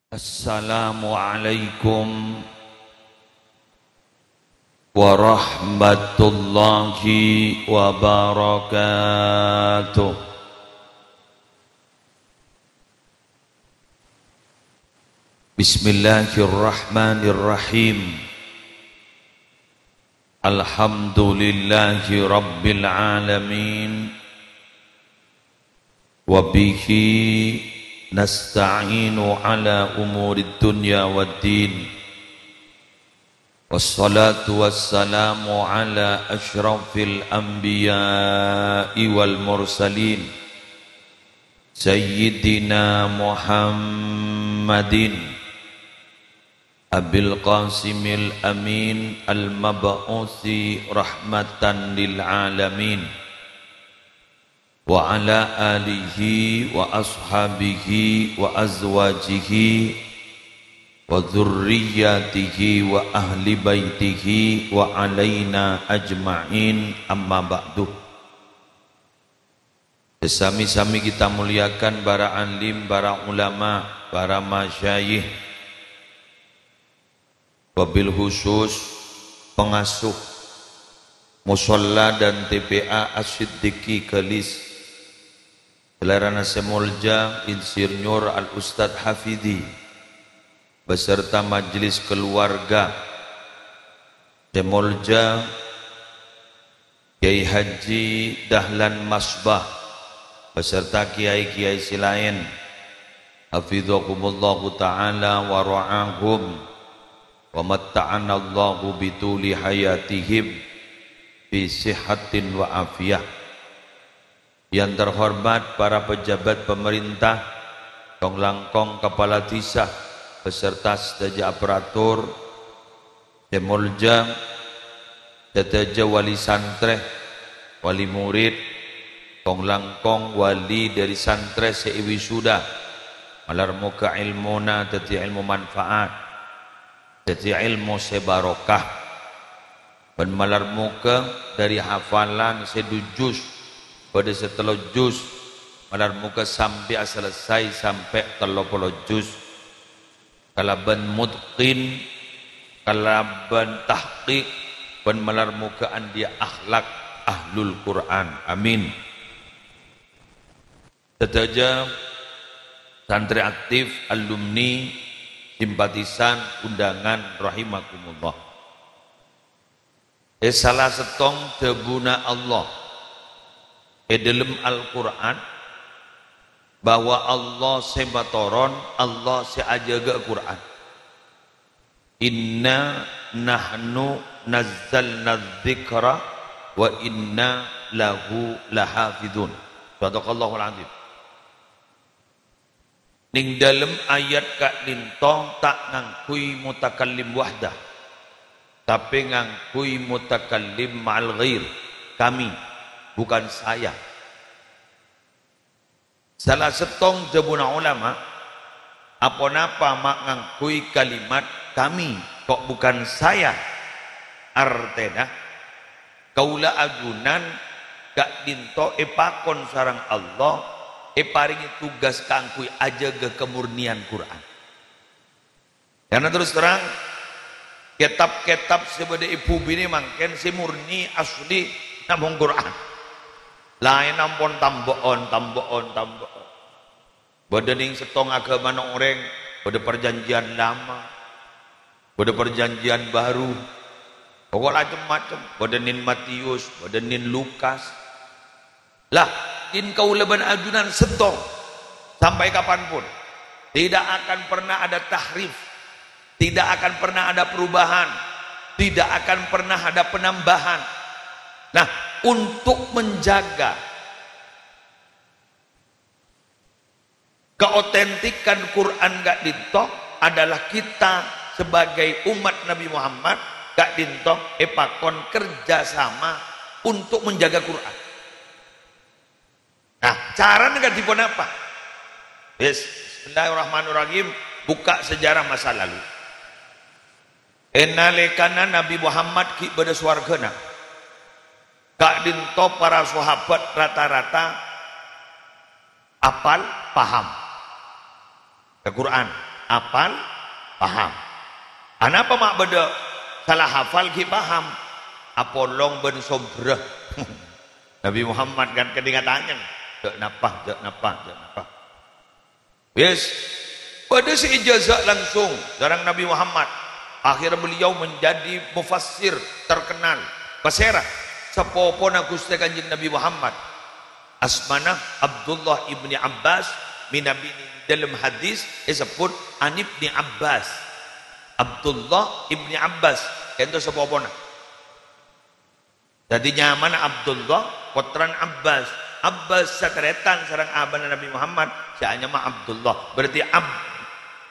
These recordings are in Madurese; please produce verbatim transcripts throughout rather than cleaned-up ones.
Assalamualaikum warahmatullahi wabarakatuh. Bismillahirrahmanirrahim. Alhamdulillahi rabbil alamin. Wa bihi nasta'inu ala umurid dunya waddin. Wassalatu wassalamu ala asyrafil anbiya'i wal mursalin, Sayyidina Muhammadin Abil Qasimil Amin al-mab'usi rahmatan lil alamin, wa ala alihi wa ashabihi wa azwajihi wa dzurriyyatihi wa ahli baitihi wa alaina ajma'in, amma ba'du. Sè sami-sami kita muliakan para alim, para ulama, para masyayikh, wabil khusus pengasuh Musholla dan T P A As-Siddiqi Galis, salèrana sè molja Insinyur Al Ustadz Hafidi, beserta majelis keluarga, sè molja Kiai Haji Dahlan Masbah beserta kiai-kiai sè laèn, hafizahumullahu ta'ala wa ra'ahum, wa matta'anallahu bituli hayatihim fi sihhatin wa afiyah. Yang terhormat para pejabat pemerintah, kong-langkong kepala desa, beserta sadhâjâ aparatur, sè molja, sadhâjâ wali santrè, wali murid, kong-langkong wali dhâri santrè sè èwisuda, malar moghâ èlmona dhâddhi èlmo manfaat, dhâddhi èlmo sè barokah. Bân malar moghâ dhâri hafalan sè du juz, bâdâ sè tello juz, malar moghâ sampè' aselesai sampè' tello polo juz. Kalabân mutqin, kalabân tahqiq, bân malar moghâ andi'â akhlak ahlul Qur'an. Amin. Sadhâjâ santrè aktif, alumni, simpatisan, undangan, rahimakumullah. È sala sèttong dhâbuna Allah è dhâlem Al-Qur'an, bahwa Allah sè matoron, Allah sè ajâgâ Qur'an. "Inna nahnu nazzalna dzikra wa inna lahu lahafidhun." Shadaqallahul adzim. Neng dhâlem ayat ka'dinto ta' ngangghuy mutakallim wahdah, tapè ngangghuy mutakallim ma'al ghair, kami, bukan saya. Sala sèttong dhâbuna ulama, aponapa ma' ngangghuy kalimat kami, kok bukan saya? Artèna, kaulâ ajunan ka'dinto èpakon sareng Allah, èparèngè tugas kaangghuy ajâgâ kamurniyan Qur'an. Karna terros terrang, kètab-kètab sè bâdâ è bhumina mangkèn sè murni asli namong Qur'an. Laènna ampon tambâ'ân, tambâ'ân, tambâ'ân. Bâdâ neng sèttong aghâmana orèng, bâdâ Perjanjian Lama, bâdâ Perjanjian Baru, pokok la cem-macem, bâdâ neng Matius, bâdâ neng Lukas. Lah, in kaulâ bân ajunan sèttong, sampai kapanpun, tidak akan pernah ada tahrif, tidak akan pernah ada perubahan, tidak akan pernah ada penambahan. Nah, untuk menjaga keotentikan Quran ka'dinto adalah kita sebagai umat Nabi Muhammad ka'dinto èpakon kerja sama untuk menjaga Quran. Nah, carana kadhi ponapa? Wis, bismillahirrahmanirrahim, buka sejarah masa lalu. È nalèkana Nabi Muhammad ghi' bâdâ sowarghâna, ka'dinto para sahabat rata-rata apal, paham ka Quran. Apal, paham. Anapa ma' bâdâ sala hafal ghi' paham? Apolong bân sombherra. Nabi Muhammad kan kènèngnga tanya'na, "Jâ' napa, jâ' napa, jâ' napa?" Wis, bâdâ sè ijaza langsung sareng Nabi Muhammad. Akhirnya beliau menjadi mufassir terkenal. Pasèra? Sapopona Ghustè Kanjeng Nabi Muhammad. Asmana Abdullah ibni Abbas, mènabi è dâlem hadis èsebbhut an Ibni Abbas. Abdullah ibni Abbas, ka'dinto sapopona. Dhâddhi nyamana Abdullah, pottrana Abbas. Abbas satarètan sareng abana Nabi Muhammad, sè anyama Abdullah. Berarti Ab-,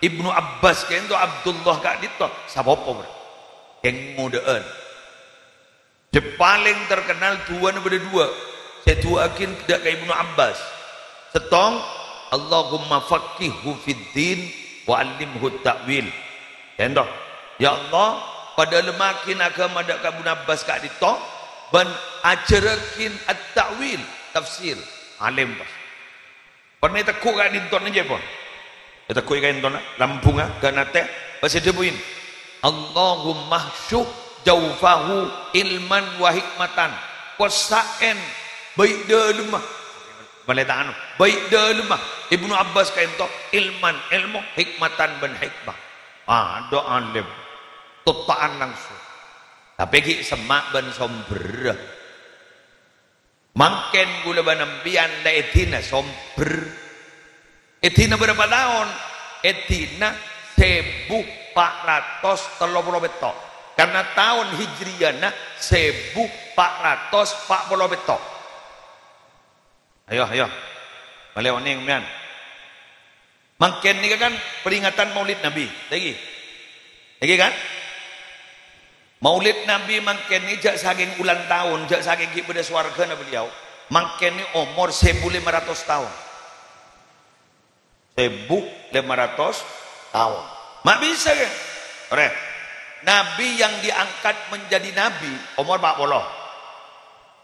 Ibnu Abbas ka'dinto Abdullah ka'dinto sapopo, bro. Kèng modâ'ân. Sè palèng terkenal duwâna bâdâ duwâ'. Sè duwâ'âghi dâ' ka Ibnu Abbas. Sèttong, "Allahumma faqqihhu fid din wa 'allimhu ta'wil." Ka'dinto, "Ya Allah, padâlemmaghi aghâma dâ' ka Ibnu Abbas ka'dinto, bân ajhârraghi at-ta'wil, tafsir." Alèm, pas. Pernah ètegghu' ka'dinto nèka, pon? Ètegghu'i ka'dinto, lambhungnga, ghânatè, pas èdhâbuin, "Allahumma hsyuh jaufahu ilman wa hikmatan." Possa'èn bâi' dâlemma. Malè ta' anu, bâi' dâlemma. Ibnu Abbas ka'dinto ilman, èlmo, hikmatan bân hikmah. Adâ' alèm. Totta'an langsung. Tapè ghi' semma' bân sombherra. Mangkèn kaulâ bân sampèyan la èdina sombher. Èdina bârâmpa taon? Èdina sèbu pa' ratos tello polo pètto'. Karna taon Hijriyana sèbu pa' ratos pa' polo pètto'. Ayo, ayo. Malè onèng, sampèyan. Mangkèn nèka kan peringatan Maulid Nabi, lagi. Lagi kan? Maulid Nabi mangkèn nèka jhâ' sakèng ulang taon, jhâ' sakèng ghi' bâdâ sowarghâna beliau. Mangkèn nèka omor sèbu lèma ratos taon. Sèbu lèma ratos taon. Ma' bisa, kan? Torè. Nabi yang diangkat menjadi nabi omor pa' polo.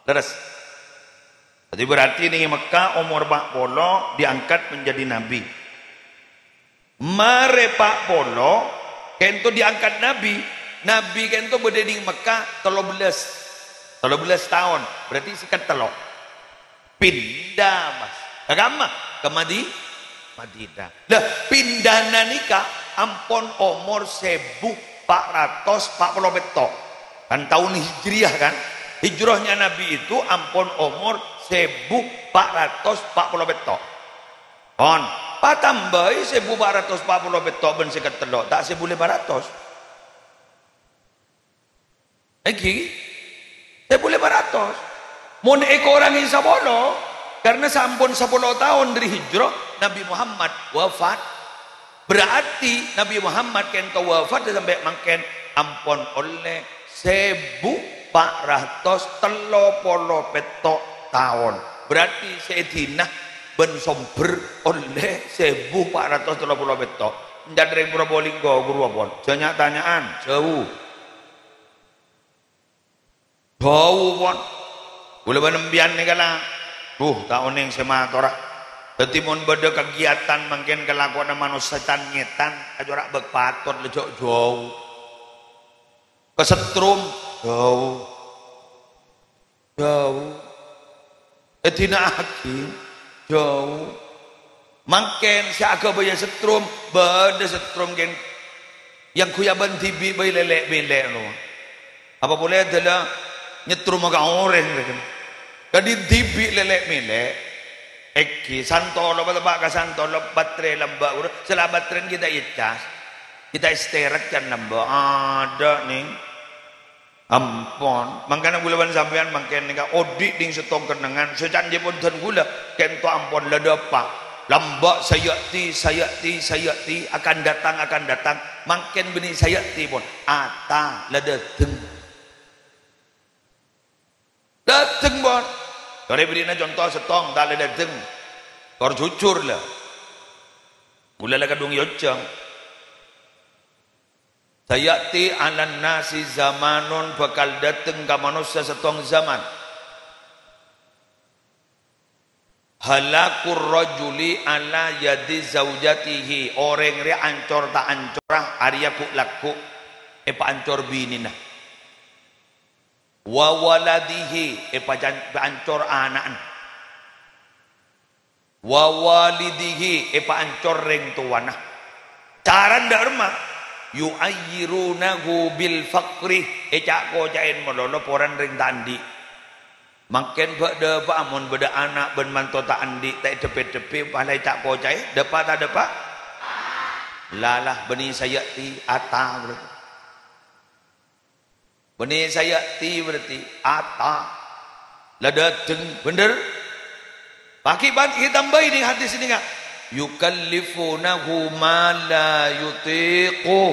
Lerres. Dhâddhi, berarti nèng Mekka omor pa' polo diangkat menjadi nabi. Marè pa' polo, ka'dinto diangkat nabi. Nabi ka'dinto bâdâ nèng Mekka tello bellâs. Tello bellâs taon, berarti sèket tello'. Pinda, Mas. Ka kamma? Ka Madi-, Madinah. Lah, pindana nèka ampon omor sèbu pa' ratos pa' polo pètto'. Kan taon Hijriyah, kan? Hijrahnya Nabi itu ampon omor sèbu pa' ratos pa' polo pètto'. Pon, patambâi sèbu pa' ratos pa' polo pètto' bân sèket tello', ta' sèbu lèma ratos? Èngghi, sèbu lèma ratos. Mon èkorangè sapolo, karna sampon sapolo taon dâri hijrah, Nabi Muhammad wafat. Berarti Nabi Muhammad ka'dinto wafat sampè' mangkèn ampon ollè sèbu pa' ratos tello polo pètto' taon. Berarti sè èdina bân sombher ollè sèbu pa' ratos tello polo pètto'. Èncan rèng Probolinggo, ghuru, pon. Jhâ' nya'-tanya'an, jhâu. Jhâu, pon. Kaulâ bân sampèyan nèka la, duh, ta' onèng sè matora. Dhâddhi, mon bâdâ kagiyatan mangkèn kalakowanna manossa tan-ngètan, ajhâ' ra bâk patot, la jhâ' jhâu. Kasetrum, jhâu. Jhâu. Èdina'aghi, jhâu. Mangkèn sè aghâbâyâ setrum, bâdâ setrum kèng yang ghuyaban dhibi' bhâi lèlè'-mèlè' no. Apa polè dâla nyetrum ka orèng, rèken. Kadhi dhibi' lèlè'-mèlè'. Èngghi, santolo, pateppa' ka santolo, baterè lambâ' ghuru. Sè la baterèna ghi' ta' ècas. Ghi' ta' èstèrèt kan lambâ'. Adâ', nèng. Ampon, mangkana kaulâ bân sampèyan mangkèn nèka odi' nèng sèttong kennengngan, sè ca'na jhâ' bhunten kaulâ, ka'dinto ampon la dâpa'. Lambâ' sayati, sayati, sayati, akan datang, akan datang. Mangkèn bânnè sayati, pon. Ata la dâteng. Dâteng, pon. Torè bherri'na conto sèttong, ta' la dâteng. Tor jujur, la. Kaulâ la kadhung èojhâng. Sayati 'alan nasi zamanun, bhâkal dâteng ka manossa sèttong zaman. Halakur rajuli ala yadi zaujatihi. Orèng rèya ancor ta' ancorra arèya ghu'-lagghu' èpaancor binèna. Wa waladihi, èpacan-, èpaancor ana'na. Wa walidihi, èpaancor rèng towana. Carana dâ' remma, yu'ayyirunahu bil faqri, èca'-koca'è malolo polana rèng ta' andi'. Mangkèn bâ'-dâbâ'â mon bâdâ ana' bân manto ta' andi', ta' èdhep-èdhebbhi, pala èca'-koca'è, dâpa' ta' dâpa'? Lala, bânnè saya'ti, ata, berarti. Bânnè saya'ti berarti ata. La dâteng, bhender? Paghi' bân ètambâi nèng hadis nèka. Yukallifunahu ma la yutiqu.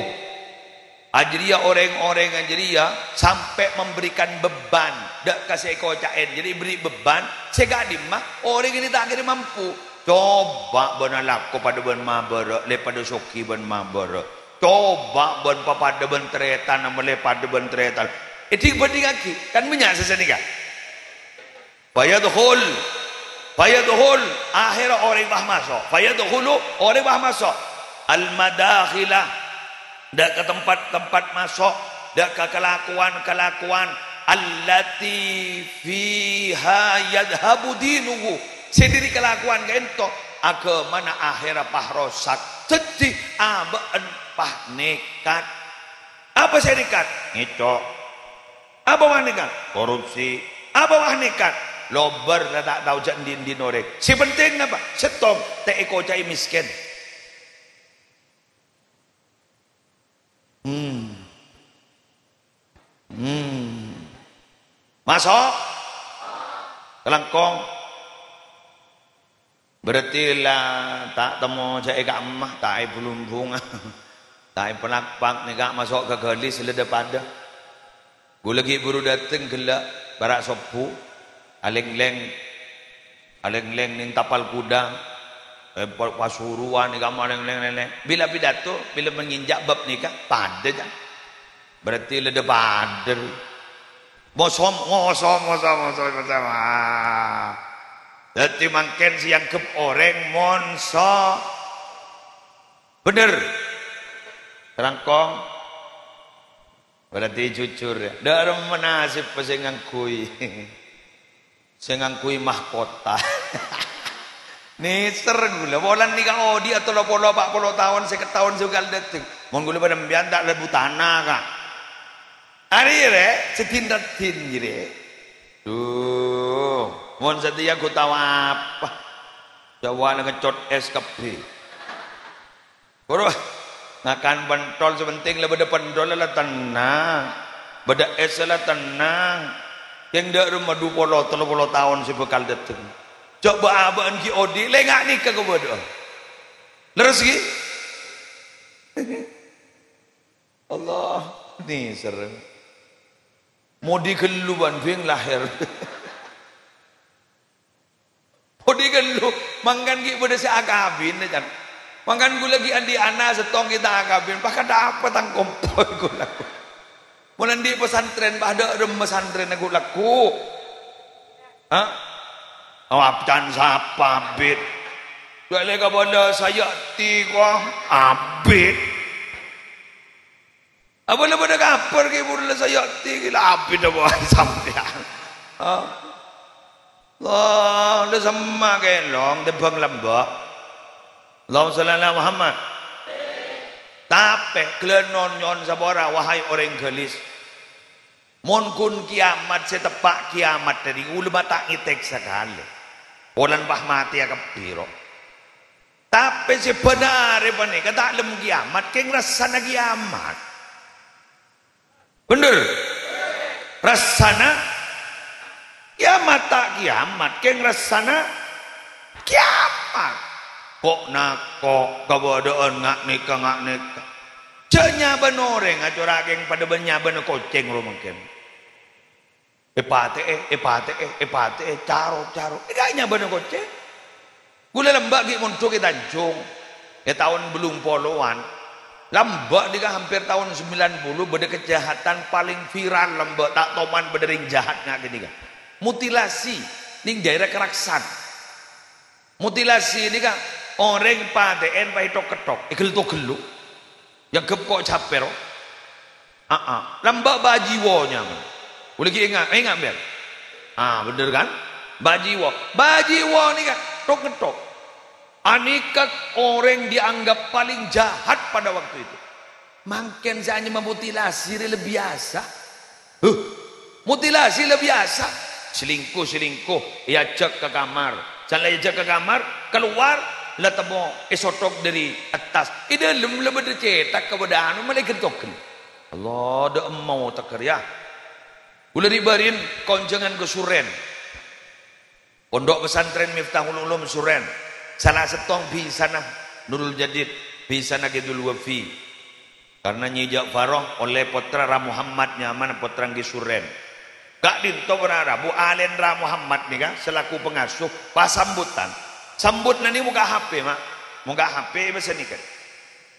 Ajârèya orèng-orèng ajârèya sampè' memberikan beban dâ' ka sè èkoca'è. Jadi beri beban sè ka'dimma orèng ini ta' kèra mampu. Coba bân alako padâ bân mabârâ, lè padâ soghi bân mabârâ. Coba bân papadâ bân tarètan, mèlè padâ bân tarètan. Èdhing-bhândhingngaghi, kan bânnya' sè sanèka. Fayadkhul, fayadkhul, akhèrra orèng pas maso'. Fayadkhulu, orèng pas maso'. Al-madakhila, dâ' ka tempat-tempat maso', dâ' ka kalakowan-kalakowan allati fiha yadhhabu dinuhu, sè dhâri kalakowan ka'dinto aghâmana akhèrra pas rosak. Dhâddhi abâ'na pas nekat. Apa sè nekat? Ngèco'. Apa pas nekat? Korupsi. Apa pas nekat? Lobâr la ta' tao jâ' ndi-, ndi orèng. Sè penting napa? Sèttong, ta' èkoca'è mèskèn. Hmm. Hmm. Maso'? Kalangkong. Berarti la ta' temmo jâ' è ka'emma, ta' è bulumbunga, ta' è palakpak nèka maso' ka ghâlis la dâ-padâ. Ghulâ ghi' buru dâteng ghellâ' para' sobbhu, alènglèng, alènglèng nèng tapal kuda, eh, pa-, Pasuruan nèka malènglèng-lènglèng. Bilâ pidato, bilâ menginjak bab nèka, padâ, jâ'. Berarti la dâ-padâ. Moso, moso, moso, moso, moso. Ah. Dhâddhi mangkèn sè èangghep orèng monso. Bhender. Kalangkong. Berarti jujur, ya. Dâ' remma nasib sè ngangghuy. Sè ngangghuy mahkota. Nèser ghulâ. Polana nèka odi' tello polo, pa' polo taon, sèket taon sè bhâkal dâteng. Mon ghulâ bân sampèyan ta' lebbu tana, Ka'. Arèya, rè, sè din-raddhin, jârèya. Duh, mon satèya ghu tao apa? Jâwâna ngècot ès kabbhi. Buru, ngakan pentol, sè penting la bâdâ pentol la tennang. Bâdâ ès la tennang. Kèng dâ' remma du polo, tello polo taon sè bhâkal dâteng. Jhâ' bâ'-abâ'ân ghi' odi', lè nga' nèka kabâdâ'ân. Lerres ghi? Allah, nèser. Modi ghâllu bân bhing lahèr. Odi' ghâllu, mangkèn ghi' bâdâ sè akabin, can. Mangkèn ghulâ ghi' andi' ana' sèttong ghi' ta' akabin, pas kadhâ' apa tang kompoy ghulâ. Mon andi' pesantren, pas dâ' remma santrèna ghu'-lagghu'. Ha? Awap can sapa abit. Dâ' lè kabâlâ saya'ti ko abit. Apa la bâdâ kabhâr ghi' pur la saya'ti ghi' la abit apa sampèyan. Ha? Allah, la semma' kelong, tèmbhâng lambâ'. Allahumma shalli ala Muhammad. Tapè, ghellâ' nyo'on sapora, wahai orèng ghâlis. Mon ghun kiyamat sè teppa' kiyamat dhâri, ulama ta' ngètèk sakalè. Polana pas matèya kabbhi, ro. Tapè sè bhânarè panèka ta' lem kiyamat, kèng rassana kiyamat. Bhender? Rassana kiyamat, ta' kiyamat, kèng rassana kiyamat. Ko'-nako' kabâdâ'ân nga' nèka, nga' nèka. Jhâ' nyabâna orèng, acora' kèng padâ bân nyabâna kocèng, ro, mangkèn. Èpatè'è, èpatè'è, èpatè'è, caro, caro. Ènga' nyabâna kocèng. Ghulâ lambâ' ghi' mondhuk è Tanjung. È taon bâllung polowan. Lambâ' nèka hampir taon sembilan puluh, bâdâ kejahatan paling viral lambâ', ta' toman bâdâ rèng jahat nga' ghânèka. Mutilasi nèng daerah Keraksan. Mutilasi nèka orèng patè'èn pas èthok-ketthok, èghel-toghellu. Èangghep ko' capè, ro. Aa, lambâ' bâjiwa nyamana. Kaulâ ghi' enga', enga' bhender. Ah, bhender kan? Bâjiwa. Bâjiwa nèka thok-ngetthok. Anèka orèng dianggap paling jahat pada waktu itu. Mangkèn sè anyama mutilasi rè la biyasa. Huh, mutilasi la biyasa. Selingkuh-selingkuh, èajhâk ka kamar. San la èajhâk ka kamar, kalowar, la temmo èsothok dhâri attas. È dhâlem la bâdâ cètak, bâdâ anu, malè ghel-toghellu. Allah, dâ' emma otegghâ rèya. Kaulâ ri'-bâri'na konjhângan ka Surèn. Pondok Pesantren Miftahul Ulum Surèn. Sala sèttong bhisana Nurul Jadid, bhisana Kidul Wafi. Karna Nyi Ja'faroh ollè pottra Ra Muhammad, nyamana pottra èngghi Surèn. Ka'dinto para rabu alèna Ra Muhammad nèka selaku pengasuh pas sambutan. Sambutna nèka mokka' H P, Ma'. Mokka' H P bâsa nèka.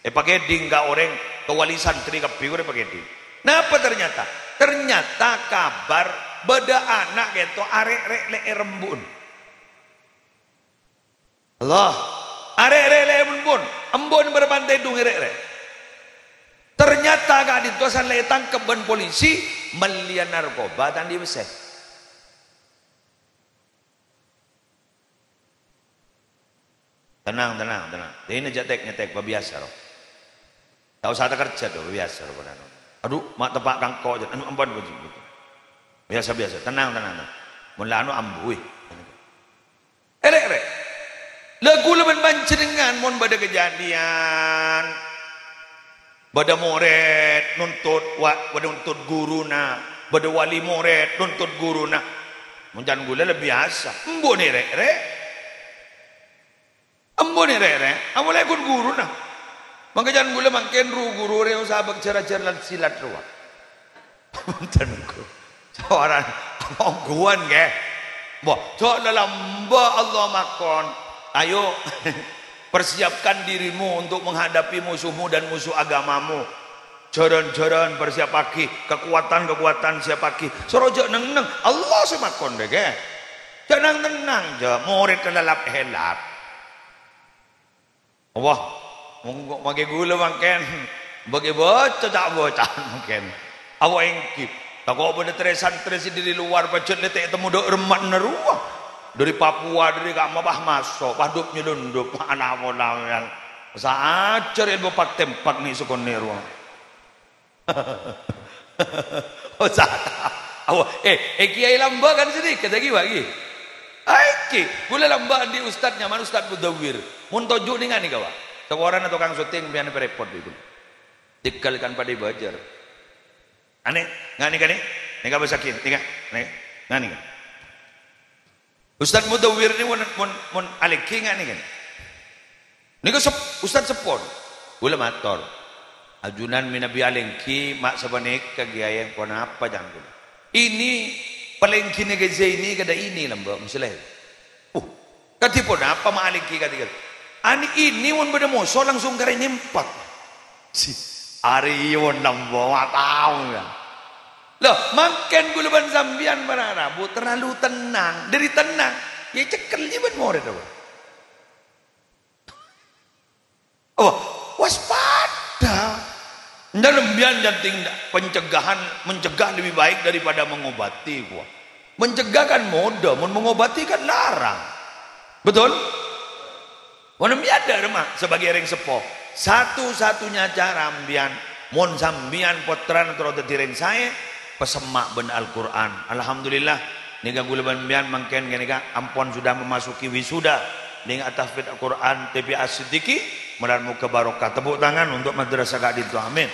Èpakèdhing ka orèng, ka wali santri kabbhi orèng èpakèdhing. Napa ternyata? Ternyata kabhâr bâdâ ana' kènto arè'-rè' lè'èr embu'na. Allah, arè'-rè' lè'èr embu'na, embu'na bârâmpan tèdung rè'-rè'. Ternyata ka'dinto san la ètangkep bân polisi, mellèya narkoba ta' andi' pèssè. Tenang, tenang, tenang. Dina jhâ' tek-ngetek, bâbiyasa, ro. Ta' osa takerjhât, bâbiyasa, ro, padâna. Adu, ma' teppa' kangko', jhâ'. Anu, ampon, bâjhi, bâjhi. Biyasa-biyasa, tenang, tenang, tenang. Mon la anu, ambu, wèh. Èrè'-rè'. La ghulâ bân panjhennengngan, mon bâdâ kejadian, bâdâ morèd nuntut wa-, bâdâ nuntut ghuruna, bâdâ wali morèd nuntut ghuruna. Mon can ghulâ la biyasa, embu'na rè'-rè'. Embu'na rè'-rè', apolè ghun ghuruna. Mangkana can ghulâ mangkèn ru-ghuru rè osa bâk jhâr-ajhâr lan silat rowa. Bhunten, Guru. Sawarana ongghuwân, ngghi. Mbah, jhâ' lalambâ' Allah makon. Ayo, persiapkan dirimu untuk menghadapi musuhmu dan musuh agamamu. Jhârân-jhârân persiapaghi, kekuatan-kekuatan siapaghi. Soro jhâ' neng-enneng, Allah sè makon, ngghi. Jhâ' nang-tennang, jhâ' morèd lalap-hèlap. Wah, monggo mangkè ghulâ mangkèn. Bâghi bâca ca'-bâca'an mangkèn. Awa èngghi. Tako' bâdâ trè-santrè sè dâri lowar pajhât lè ta' ètemmo dâ' remma rowa. Dâri Papua, dâri ka'emma pas maso', pas dup-nyelundup, ana' pola mèyan. Saajhâr èlmo pak-tempak nè' sakonè' rowa. Oh, sa-, awa, eh, eh, kiai lambâ' kan sini, kata kiwa, ki. Aiki, ghulâ lambâ' andi' ustad nyamana Ustad Mudawir. Mon toju' nènga' nèka, Pak. Saporana tokang syuting, biyan parepot, Ibu. Tegal kan padâ bâjâr. Anè, ngani kani? Nèka bâsa ghi, nèka, nèka, ngani kan? Ustad Mudawir nèka mon, mon, mon alèngghi ngani kan? Nèka sep-, ustad seppo. Ghulâ mator. Ajunan mènabi alèngghi ma' sapanèka, Kiai, ponapa, can ghulâ? Ini palèngghina Kiai Zaini kadâ' ini, lambâ', mesti lè. Uh, kadhi ponapa ma' alèngghi kadhi-kadhi? Ani ini mon bâdâ moso langsung karè nyèmpak. Si, arèya mon lambâ' ma' tao, ya. Loh, mangkèn ghulâ bân sampèyan para rabu terlalu tenang. Dâri tenang, ya cekel jiyâ bân morèd apa? Oh, waspada. Ndak, sampèyan janting pencegahan, mencegah lebih baik daripada mengobati, gua. Mencegah kan mudah, mon mengobati kan larang. Betul? Mon sampèyan dâ' remma sebagai rèng seppo, satu-satunya cara sampèyan, mon sampèyan pottrana terro dhâddhi rèng saè, pasemma' bân Al-Qur'an. Alhamdulillah, nèka ghulâ bân sampèyan mangkèn ghânèka ampon sudah memasuki wisuda nèng tahfidz Al-Qur'an T P A Siddiqi, malar moghâ barokah. Tepuk tangan untuk madrasah ka'dinto. Amin.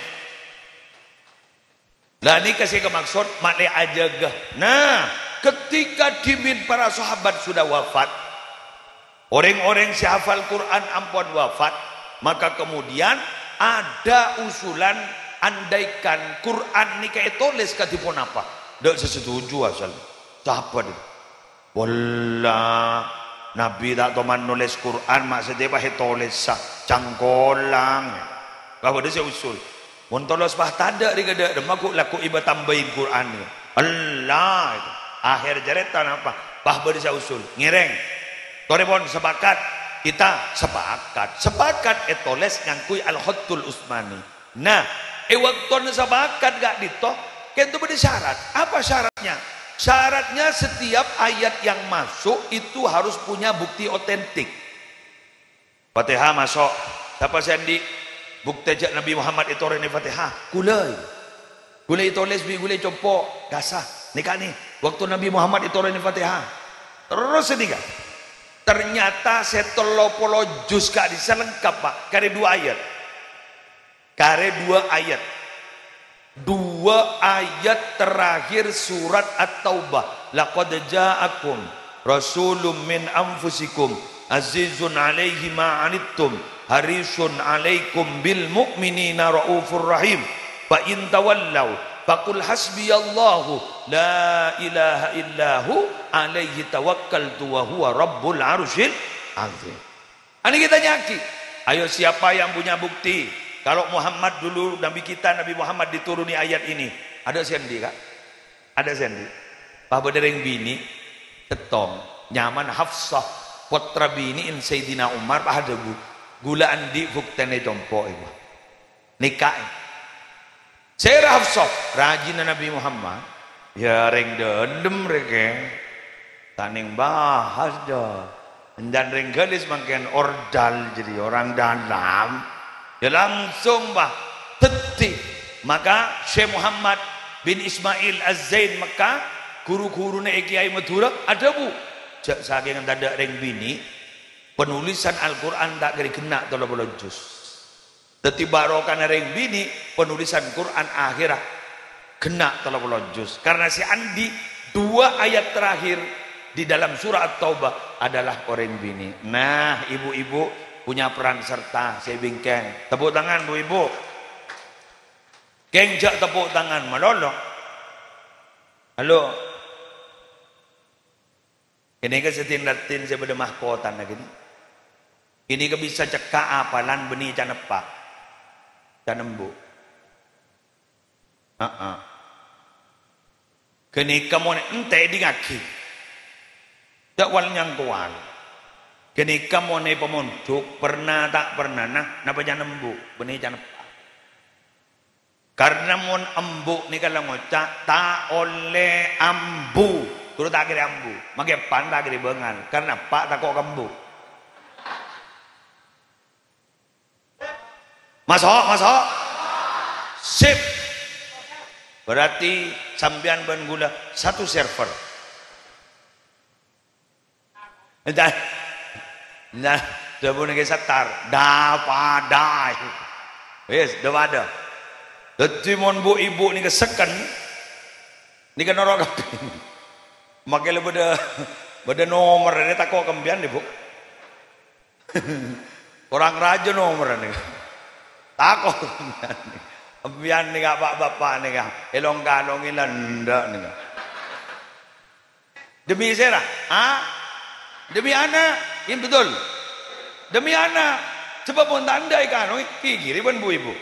Lah, nèka sè kamaksod, malè ajâgâ. Nah, ketika dhimèn para sahabat sudah wafat, orèng-orèng sè hafal Qur'an ampon wafat, maka kemudian ada usulan andaikan Qur'an nèka ètolès kadhi ponapa? Dâ' sè setuju asal. Sapa dhi? Wallah, Nabi ta' toman nolès Qur'an, ma' satèya pas ètolèssa, cangkolang. Pas bâdâ sè usul. Mon tolos pas tadâ' rèya dâ' remma ghu-, lagghu' èbâ tambâi Qur'an. Ella, akhèr carèta napa? Pas bâdâ sè usul. Ngèrèng. Torèpon sepakat, kita sepakat. Sepakat ètolès ngangghuy Al-Khattul Utsmani. Nah, è bâktona sepakat ka'dinto, kènto bâdâ syarat. Apa syaratnya? Syaratnya setiap ayat yang masuk itu harus punya bukti otentik. Fatihah maso'. Sapa sè andi' buktè jhâ' Nabbhi Muhammad ètoronè Fatihah? Ghulâ. Ghulâ ètolès bi' ghulâ è compo'. Kassa'. Nèka nè, bâkto Nabbhi Muhammad ètoronè Fatihah. Terros nèka. Ternyata sè tello polo juz ka'dissa' lengkap, Pak. Karè dua ayat. Karè dua ayat. Dua ayat terakhir surat At-Taubah. "Laqad ja'akum rasulun min anfusikum azizun alaihi ma anittum harisun alaikum bil mu'minina raufur rahim. Fa in tawallau faqul hasbiyallahu la ilaha illahu alaihi tawakkaltu wa huwa rabbul arsyil azim." Anèka tanya'aghi, ayo, siapa yang punya bukti kalau Muhammad dulu, Nabi kita, Nabi Muhammad dituruni ayat ini? Adâ' sè andi', Ka'? Adâ' sè andi'? Pas bâdâ rèng binè', sèttong, nyamana Hafsah, pottra binè'en Sayyidina Umar, pas adhâbu, "Ghulâ andi' buktèna è compo', Ibu." Nèka, è. Sèra Hafsah, rajina Nabbhi Muhammad. Ya, rèng dâlem rèkè. Ta' nèng bahas, jâ. Èndan rèng Galis mangkèn ordal, jadi orang dalam. Ya, langsung, bah. Dhâddhi, maka Syekh Muhammad bin Ismail Az-Zain Mekkah, ru-ghuruna è Kèyaè Madhurâ, adhâbu, "Jhâ' sakènga tadâ' rèng binè', penulisan Al-Qur'an ta' kèra ghenna' tello polo juz." Dhâddhi, barokana rèng binè', penulisan Qur'an akhèra ghenna' tello polo juz. Karena sè andi' dua ayat terakhir di dalam surah At-Taubah adalah orèng binè'. Nah, ibu-ibu punya peran serta sè bingkèng. Tepuk tangan, Bu, Ibu. Kèng jhâ' tepuk tangan malolo. Halo. Ghânèka sè din-raddhin sè bâdâ mahkotana ghânèka. Ghânèka bisa cekka' apalan bânnè can eppa'. Can embu'. Heeh. Ghânèka mon entè' èdingngaghi. Jhâ' wal-nyangkowal. Ghânèka mon è pamondhuk, perna ta' pernana, napa can embu', bânnè can eppa'. Karna mon embu' nèka la ngoca', "Ta' ollè ambu." Ghuru ta' kèra ambu. Makè eppa' ta' kèra bângal. Karna eppa' tako' ka embu'. Maso', maso'. Sip. Berarti sampèyan bân ghulâ satu server. Nah, nah, dhâbuna Kè Sattar, dâ-padâ. Wis, dâ-padâ. Dhâddhi, mon bu-ibu nèka seken, nèka noro' kabbhi. Makè la bâdâ, bâdâ nomer, nèka tako' ka empèyan, Bu. Korang rajâ nomer nèka. Tako' ka empèyan. Empèyan nèka, pa'-bapa' nèka, èlong-kalongè la endâ' nèka. Demi sèra? Ha? Demi ana'. Iyâ, betul. Demi ana'. Coba pon ta' endâ' èkalongè, pèkkèrè bân bu-ibu.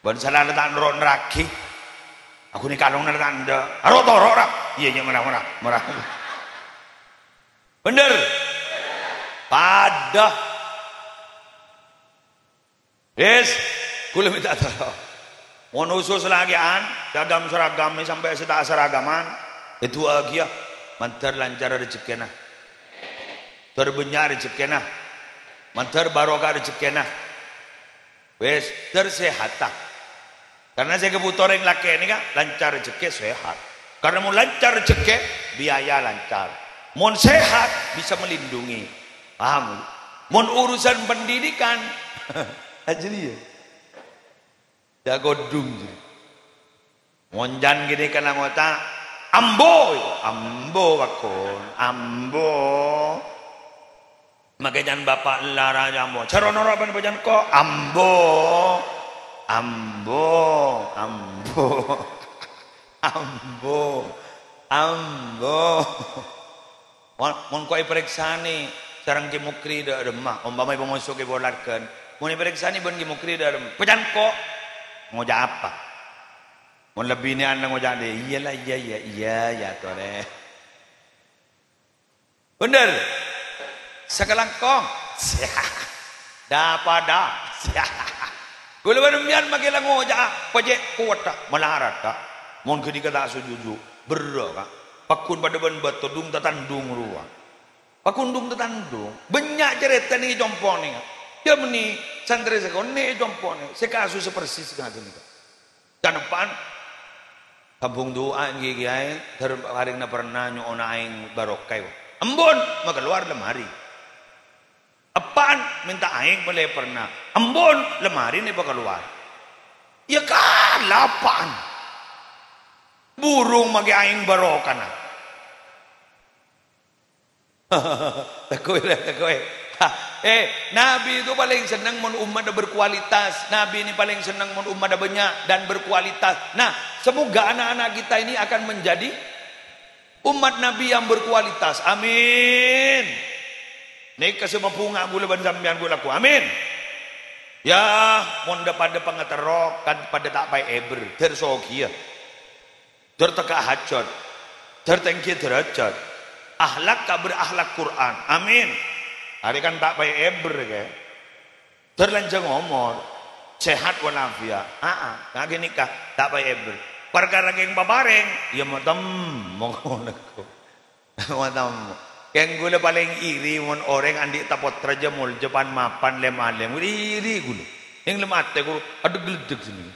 Bân sala la ta' noro' nerraghi. Aku nè kalong la ta' endâ'. Aro toro' ra. Iyâ, iyâ, mara, mara, mara. Bhender? Padâ. Wis, ghulâ mènta tolong. Mon usus lakè'an, sè agam-saragam sampè' sè ta' asaragaman, èdu'aaghiyâ, mandhâr lancar rejekkèna. Mandhâr bânnya' rejekkèna. Mandhâr barokah rejekkèna. Wis, mandhâr sehata. Karna sè èkabhuto orèng lakè' nèka lancar rejekkè, sehat. Karna mon lancar rejekkè, biaya lancar. Mon sehat, bisa melindungi. Paham? Mon urusan pendidikan, ajâriyâ. Jhâ' kodhung, jâriyâ. Mon can ghânèka la ngoca', "Ambo!" Ambo, bâkon. Ambo. Makè can bapa' lara nyamo. Caro noro' bân bâjâna ko'. Ambo. Ambo. Ambo. Ambo. Ambo. Mon, mon ko' èparèksanè sareng Kè Mukri dâ' remma, ompama èpamoso' Kè Polarkan. Mon èparèksanè bân Kè Mukri dâ' remma. Bâjâna ko'. Ngoca' apa? Mon la binè'anna ngoca' dâ', "Iyâ la, iyâ, iyâ, iyâ, iyâ, torè." Bhender. Sakalangkong. Dah padâ. Kaulâ bân sampèyan maskè la ngoca'a, pajhât kowatta, malarat, ta'. Mon ghânèka ta' sojuju, berrâ', Ka'. Pagghun padâ bân bâto, dhung-tatandhung rowa. Pagghun dhung-tatandhung. Bânnya' carèta nèng è compo' nèng. Yâ, bânnè santrè sè konè' è compo' nèng. Sè kasossa persis ghânèka. Can eppa'an. Sambung du'a ènggi kèyaè, dhâr parèngna pernah nyo'ona aèng barokah. Embun, makalowar lemari. Eppa'an, mènta aèng polè pernah. Embun, lemarina èpakalowar. Yâ kala eppa'an. Burung maskè aèng barokana. Tako' ya, tako' ya. Eh, Nabi itu paling senang mon umatnya berkualitas. Nabi ini paling senang mon umatnya banyak dan berkualitas. Nah, semoga anak-anak kita ini akan menjadi umat Nabi yang berkualitas. Amin. Nèka sè mabhunga kaulâ bân sampèyan kaulâ laku. Amin. Ya, mon dâ-padâ pangaterro, kan padâ ta' paè èbher, dhâr sogiyâ. Dhâr tekka hajhât. Dhâr tèngghi dârâjhât. Akhlak kabâr akhlak Qur'an. Amin. Arè kan ta' paè èbher, kè. Dhâr lanjhâng omor. Sehat walafiat. Aa, nga' ghânèka, ta' paè èbher. Parkara kèng paparèng, yâ matemmo. Matemmo. Kèng kaulâ palèng iri mon orèng andi' tapotra jâ molja pan-mapan lem-alem. Iri kaulâ. Nèng lem atè kaulâ, adhek-geleddhek sè nèka.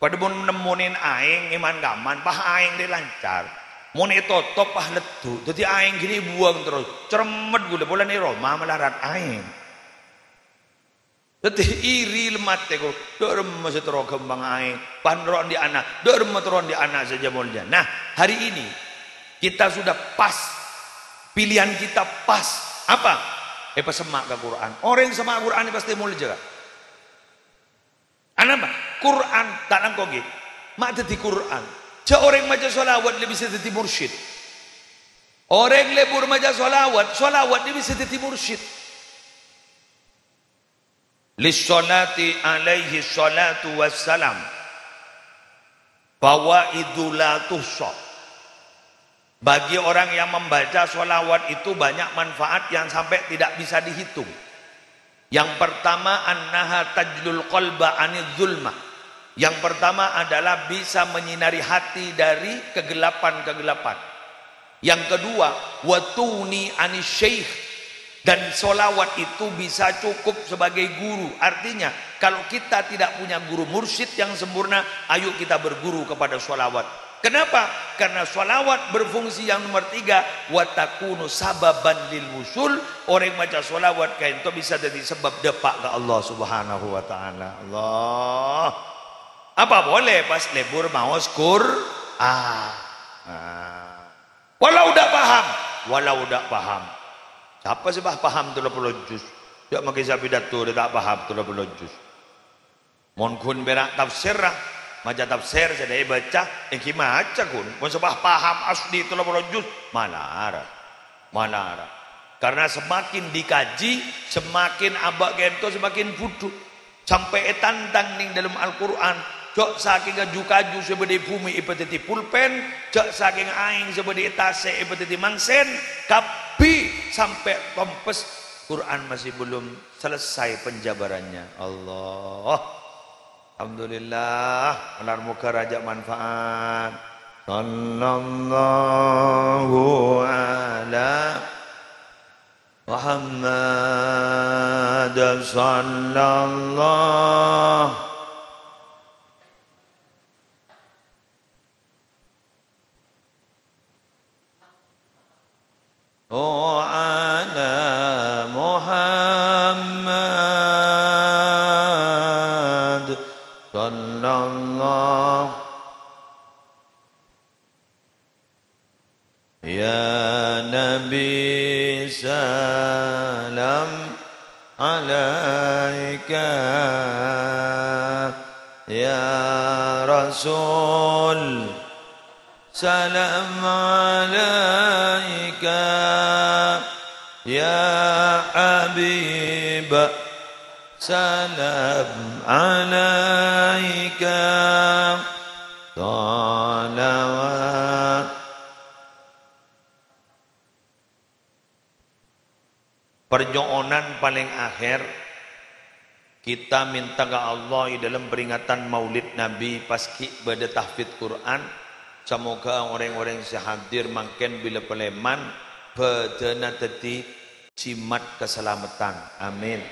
Padâ mon nemmonè aèng è man-kamman, pas aèng rè lancar. Mon ètotop, pas leddhu'. Dhâddhi aèng ghânèka èbuwâng terros. Cerremmet kaulâ, polana è roma malarat aèng. Dhâddhi iri lem atè kaulâ. Dâ' remma sè terro ghâmpang aèng. Pas terro andi' ana'. Dâ' remma terro andi' ana' sè jâ molja. Nah, hari ini kita sudah pas. Pilihan kita pas. Apa? Èpasemma' ka Qur'an. Orèng semma' Qur'an pastè molja, Ka'. Anapa? Qur'an, ta' langkong, ghi. Ma' dhâddhi Qur'an. Jâ' orèng maca shalawat la bisa dhâddhi mursyid. Orèng lebur maca shalawat, shalawat la bisa dhâddhi mursyid. Lis-shalati alaihi shalatu wassalam. Fawaidu la tuhsa. Bagi orang yang membaca sholawat itu banyak manfaat yang sampai tidak bisa dihitung. Yang pertama, annaha tajlul qalba anil zulmah. Yang pertama adalah bisa menyinari hati dari kegelapan-kegelapan. Yang kedua, wa tughni anis syekh. Dan sholawat itu bisa cukup sebagai guru. Artinya, kalau kita tidak punya guru mursyid yang sempurna, ayo kita berguru kepada sholawat. Kenapa? Karena sholawat berfungsi yang nomor tiga, wa takunu sababan lil wusul. Orèng maca sholawat kaènto bisa dhâddhi sebab dâpa' ka Allah Subhanahu wa Ta'ala. Allah. Apa boleh pas lebur maos Qur'an? Nah. Walau dak paham, walau dak paham. Sapa sè pas paham tello polo juz? Jhâ' maskè sè pidato rè ta' paham tello polo juz. Mon ghun pèra' tafsirra, maca tafsir sè dâ' èbâca, ènggi maca ghun. Mon sè pas paham asli tello polo juz, malarat. Malarat. Karena semakin dikaji, semakin abâ' ghânto semakin budhu. Sampè' ètantang nèng dâlem Al-Qur'an, jhâ' sakèng kaju-kaju sè bâdâ è bhumè èpadhâddhi pulpèn, jhâ' sakèng aèng sè bâdâ è tasè' èpadhâddhi mangsèn, kabbhi sampè' tompes, Qur'an masih belum selesai penjabarannya. Allah. Alhamdulillah, malar moghâ rajâ manfaat. Sallallahu ala Muhammad sallallahu ala Muhammad sallallahu. Ya Nabi, salam alaika. Ya Rasul, salam alaika. Ya Habib, salam alaika. Salawat. Parnyo'onan palèng akhèr, kita minta ka Allah è dâlem peringatan Maulid Nabi pas ghi' bâdâ tahfidz Qur'an, samoghâ orèng-orèng sè hadir mangkèn bilâ palèman bâdâna dhâddhi jimat kasalameddhân. Amin.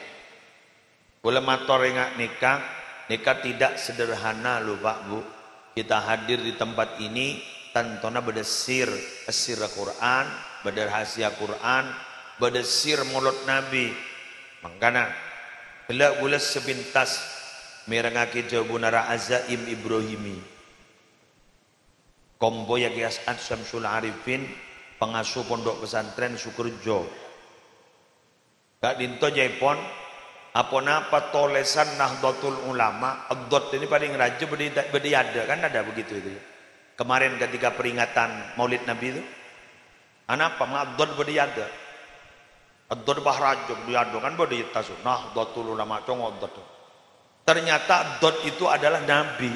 Kaulâ mator ènga' nèka, nèka tidak sederhana loh, Pak, Bu. Kita hadir di tempat ini, tantona bâdâ sir, sirra Qur'an, bâdâ rahasia Qur'an, bâdâ sir Molod Nabi. Mangkana, ghellâ' bulâ sapèntas mèrengngaghi dhâbuna Ra'azaim Ibrahimi. Kompo ya Ki As'ad Syamsul Arifin, pangasuh Pondok Pesantren Sukerjo. Ka'dinto jâèpon, aponapa tolèsan Nahdlatul Ulama, ad-dhad ini palèng rajâ bâdâ, bâdâ è adâ', kan ada begitu itu ya. Kemarin ketika peringatan Maulid Nabi itu, anapa ma' ad-dhad bâdâ è adâ'? Ad-dhad bâdâ rajâ bâdâ è adâ', kan bâdâ è attas, Nahdlatul Ulama, congo ad-dhad. Ternyata ad-dhad itu adalah Nabi.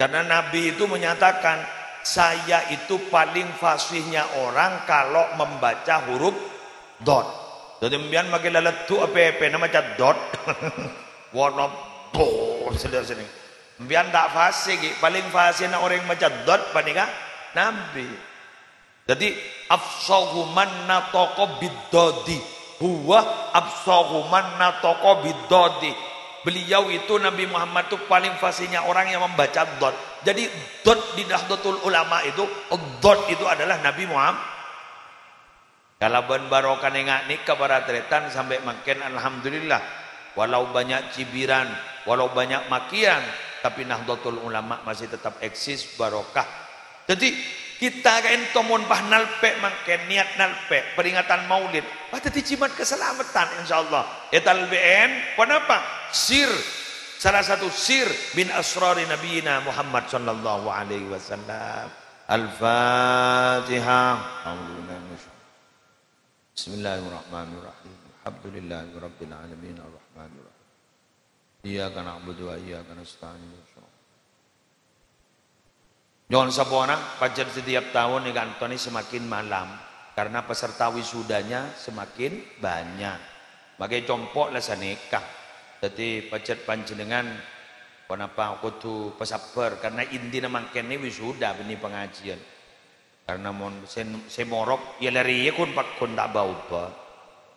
Karena Nabi itu menyatakan, "Saya itu paling fasihnya orang kalau membaca huruf dhad." Dhâddhi, sampèyan maskè laleddu' apèpèna maca dhad. Wono, bo, sèdhâ sènèng. Sampèyan ta' fasih, ghi. Paling fasihna orèng maca dhad panèka Nabi. Dhâddhi, "Afsahu man nathaqa bid-dhadi, huwa afsahu man nathaqa bid-dhadi." Beliau itu, Nabi Muhammad itu, paling fasihnya orang yang membaca dhad. Jadi, dhad di Nahdlatul Ulama itu, dhad itu adalah Nabi Muhammad. Kalabân barokah nènga' nèka para tarètan sampè' mangkèn, alhamdulillah. Walau banyak cibiran, walau banyak makian, tapi Nahdlatul Ulama masih tetap eksis, barokah. Dhâddhi, kita ka'dinto mon pas nalpè' mangkèn, niat nalpè', peringatan Maulid, pas dhâddhi jimat kasalameddhân, insyaallah. Ètalbè'èn, ponapa? Sir, salah satu sir min asrari Nabiyina Muhammad sallallahu alaihi wasallam. Al-Fatihah. Bismillahirrahmanirrahim. Alhamdulillahirabbil alamin, arrahmanirrahim. Iyyaka na'budu wa iyyaka nasta'in. Nyo'on sapora, pajhât setiap taon è ka'dinto nè semakin malam, karena peserta wisudanya semakin banyak. Makè compo' la sanèka. Dhâddhi, pajhât panjhennengan ponapa kodhu pasabbhâr, karena intina mangkèn nè wisuda bânnè pangajiân. Karena mon sè, sè morok, ya la rèya ghun-pagghun ta' bâ-obâ.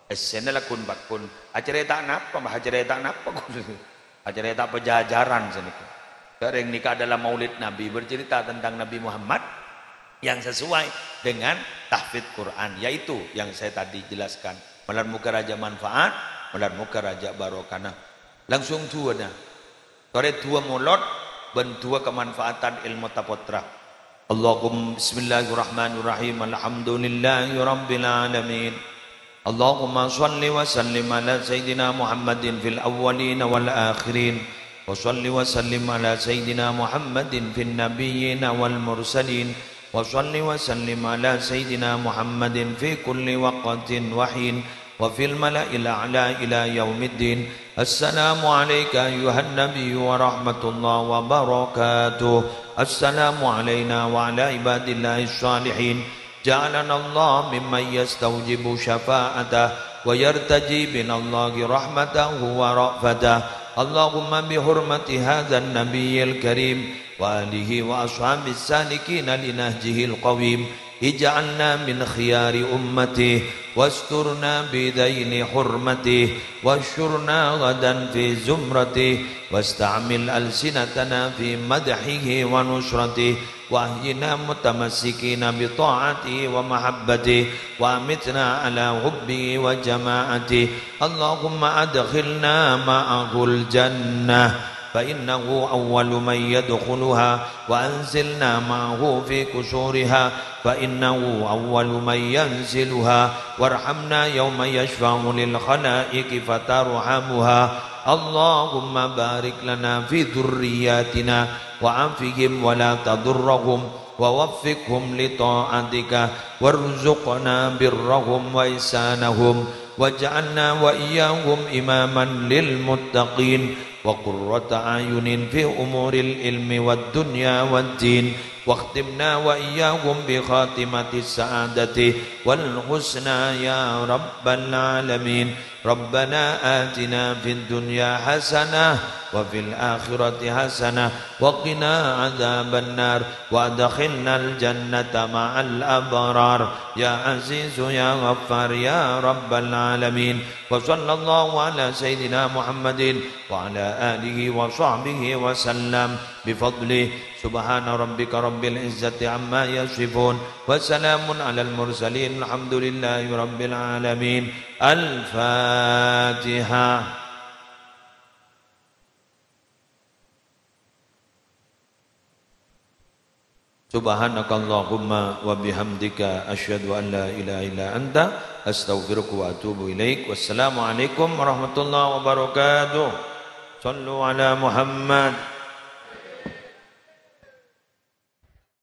Essèna la ghun-pagghun. Acarèta napa, Mbah? Acarèta napa, ghun? Acarèta pajajaran sanèka. Karena nèka adalah Maulid Nabi, bercerita tentang Nabi Muhammad yang sesuai dengan tahfidz Quran, yaitu yang saya tadi jelaskan. Malar moghâ rajâ manfaat, malar moghâ rajâ barokana. Langsung duwâna. Torè duwâ molod bân duwâ kamanfaatan èlmo tapotra. Allahum-, Bismillahirrahmanirrahim. Alhamdulillahirabbil alamin. Allahumma shalli wa sallim ala sayyidina Muhammadin fil awwalin wal akhirin. Wa shalli wa sallim ala sayyidina Muhammadin fin nabiyyin wal mursalin. Wa shalli wa sallim ala sayyidina Muhammadin fi kulli waqtin wa hin. Wa fil mala'il a'la ila yaumiddin. Assalamu alaika ayyuhan nabiyyu wa rahmatullahi wa barakatuh. Assalamu alaina wa ala ibadillahi shalihin. Ja'alanallah mimman yastaujibu syafa'atah wa yartaji minallahi rahmatahu wa ra'fatah. Allahumma bihurmati hadzan nabiyyil karim wa alihi wa ashabis salikina linahjihil qawim. Ij'alna min khiyari ummatihi, wasturna bidaini hurmatihi, wahsyurna ghadan fi zumratihi, wasta'mil alsinatana fi madhihi wa nusratihi, wahyina mutamassikina bi ta'atihi wa mahabbatihi, wa amitna ala hubbihi wa jama'atihi. Allahumma adkhilna ma'ahul jannah. فإنه أول من يدخلها، وأنزلنا معه في قصورها، فإنه أول من ينزلها، وارحمنا يوم يشفع للخلائق فترحمها. اللهم بارك لنا في ذرياتنا، وعافهم ولا تضرهم، ووفقهم لطاعتك، وارزقنا برهم وإحسانهم، واجعلنا وإياهم إماما للمتقين وقرة أعين في أمور العلم والدنيا والدين. واختمنا وإياهم بخاتمة السعادة والحسنى يا رب العالمين. ربنا آتنا في الدنيا حسنة وفي الآخرة حسنة وقنا عذاب النار وأدخلنا الجنة مع الأبرار يا عزيز يا غفار يا رب العالمين. وصلى الله على سيدنا محمد وعلى آله وصحبه وسلم بفضله. سبحان ربك رب العزة عما يصفون وسلام على المرسلين الحمد لله رب العالمين. الفاتحة. سبحانك اللهم وبحمدك، أشهد أن لا إله إلا أنت، أستغفرك وأتوب إليك. والسلام عليكم ورحمة الله وبركاته. صلوا على محمد.